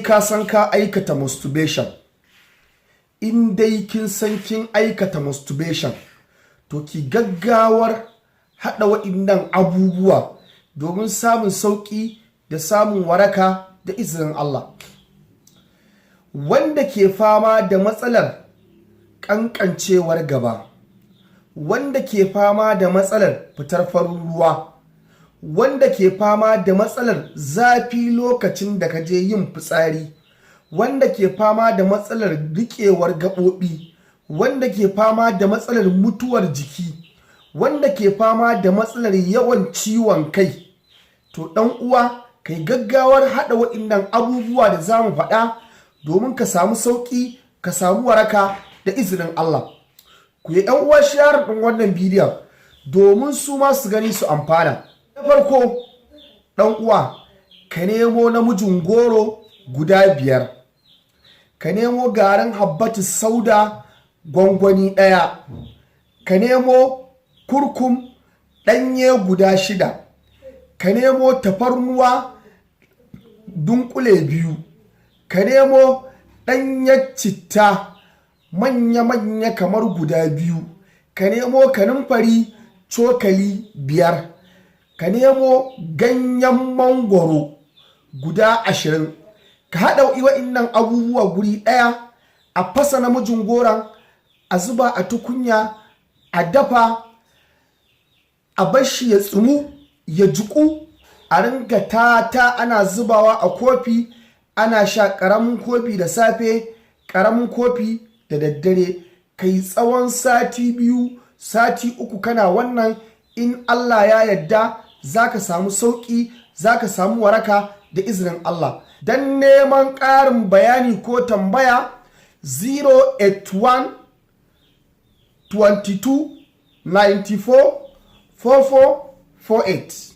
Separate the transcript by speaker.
Speaker 1: Ka san ka aikata masturbation, in dai kin san kin aikata masturbation, to ki gaggawar haɗa waɗannan abubuwa domin samun sauƙi da samun waraka da izinin Allah. Wanda ke fama da matsalar ƙanƙancewar gaba, wanda ke fama da matsalar fitar farin ruwa, wanda ke fama da matsalar zafi lokacin da ka je yin fitsari, wanda ke fama da matsalar riƙewar gaɓoɓi, wanda ke fama da matsalar mutuwar jiki, wanda ke fama da matsalar yawan ciwon kai, to ɗan uwa, kai gaggawar haɗa waɗannan abubuwa da za mu faɗa domin ka samu sauƙi, ka samu waraka da izinin Allah. Ku yi ɗan uwa share ɗin wannan bidiyon domin su ma su gani su amfana. Na farko, ɗan uwa, ka nemo namijin goro guda 5, ka nemo garin habbatu sauda gwangwani 1, ka nemo kurkum ɗanye guda 6, ka nemo tafarnuwa dunkule 2, ka nemo ɗanyen citta manya-manya kamar guda 2, ka nemo kanumfari cokali 5, ka nemo ganyen mangwaro guda 20. Ka haɗa wa'innan abubuwa guri ɗaya, a fasa namijin goron, a zuba a tukunya, a dafa, a bashi ya tsumu ya jiƙu, a ringa tata ana zubawa a kofi ana sha, ƙaramin kofi da safe, ƙaramin kofi da daddare. Kai tsawon sati 2, sati 3 kana wannan, in Allah ya yarda za ka samu sauƙi, za ka samu waraka da izinin Allah. Don neman ƙarin bayani ko tambaya, 081 22 94 44 48.